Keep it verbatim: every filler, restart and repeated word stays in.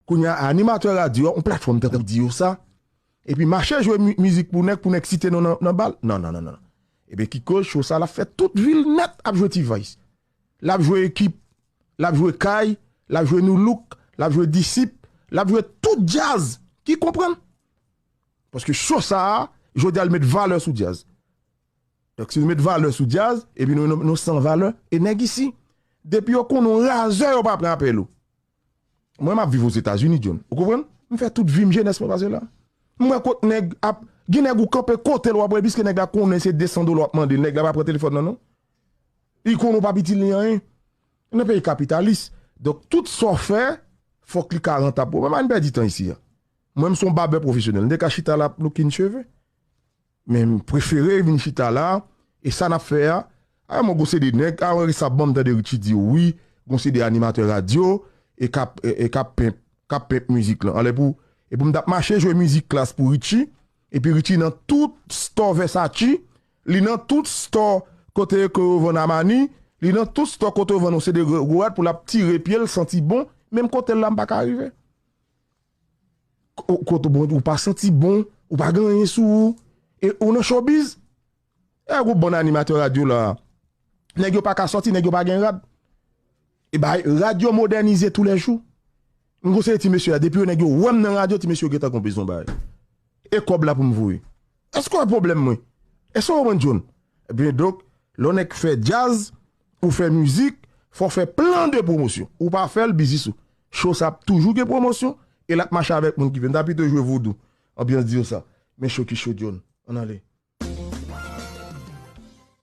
Kounye a, animatè radyo a, yon platfòm tankou di yo sa. Epi mache jwe mi- mizik pou nèg, pou nèg site non nan, nan bal. Non, non, non, non. Ebyen, ki koz cho sa, l ap fè tout vil nèt ap jwe T-Vice. L ap jwe Ekip, l ap jwe Kay, l ap jwe Nu Look, l ap jwe Disip, l ap jwe tout djaz ki konprann. Paske cho sa a, jodi a, l met valè sou djaz. Donk, si nou met valè sou djaz, epi nou, nou, nou san valè, e nèg isi, depi yo konnen w razè, yo pa pran apèl ou. Mwen, m ap viv Ozetazini, John. Ou konprann? M fè tout vi m, jenès mwen pase la. M wè kot nèg ap, gen nèg ou kanpe kote l, w ap wè, piske nèg la konnen se de san dola w ap mande l, nèg la pa pran telefòn nan, non. Li konnen w p ap itil li anyen. Nan peyi kapitalis. Donk, tout sa w fè, fòk li ka rantab pou ou. Mwen, m pa vin pèdi tan isi a. Mwen, m se yon babè pwofesyonèl. M te ka chita la ap loukin cheve. Men m prefere vin chita la, e sa n ap fè a, a mwen gon seri de nèg, a mwen sa ban m tande Richie di wi, gon seri de animatè radyo, e k ap, e, e k ap penp, k ap penp mizik lan. Anlè pou, e pou m t ap mache jwe mizik klas pou Richie, epi Richie nan tout store Versace, li nan tout store kote ke yo vann Armani, li nan tout store kote yo vann yon seri de gwo, gwo rad pou l ap tire pye l, santi bon, menm kote l la m pa ka rive. Ko- Kote bon, ou pa santi bon, ou pa gen anyen sou ou, e ou nan showbiz. E gwo bann animatè radyo la, nèg yo pa ka sòti, nèg yo pa gen rad. E bay, rad yo modènize toulèjou. M gon seri ti mesye la, depi yo nèg yo wè m nan radyo, ti mesye yo gentan gon bezwen bay. E kòb la pou m voye. Èske w wè pwoblèm mwen? Èske w konprann, John? Ebyen, donk, lè w nèg fè djaz, ou fè mizik, fò w fè plan de pwomosyon. Ou pa fè l, biznis ou. Cho sa ap toujou gen pwomosyon, e l ap mache avèk moun ki vle. M ta pito jwe vodou. Anbyans di yo sa. Men cho ki cho, John. Ann ale.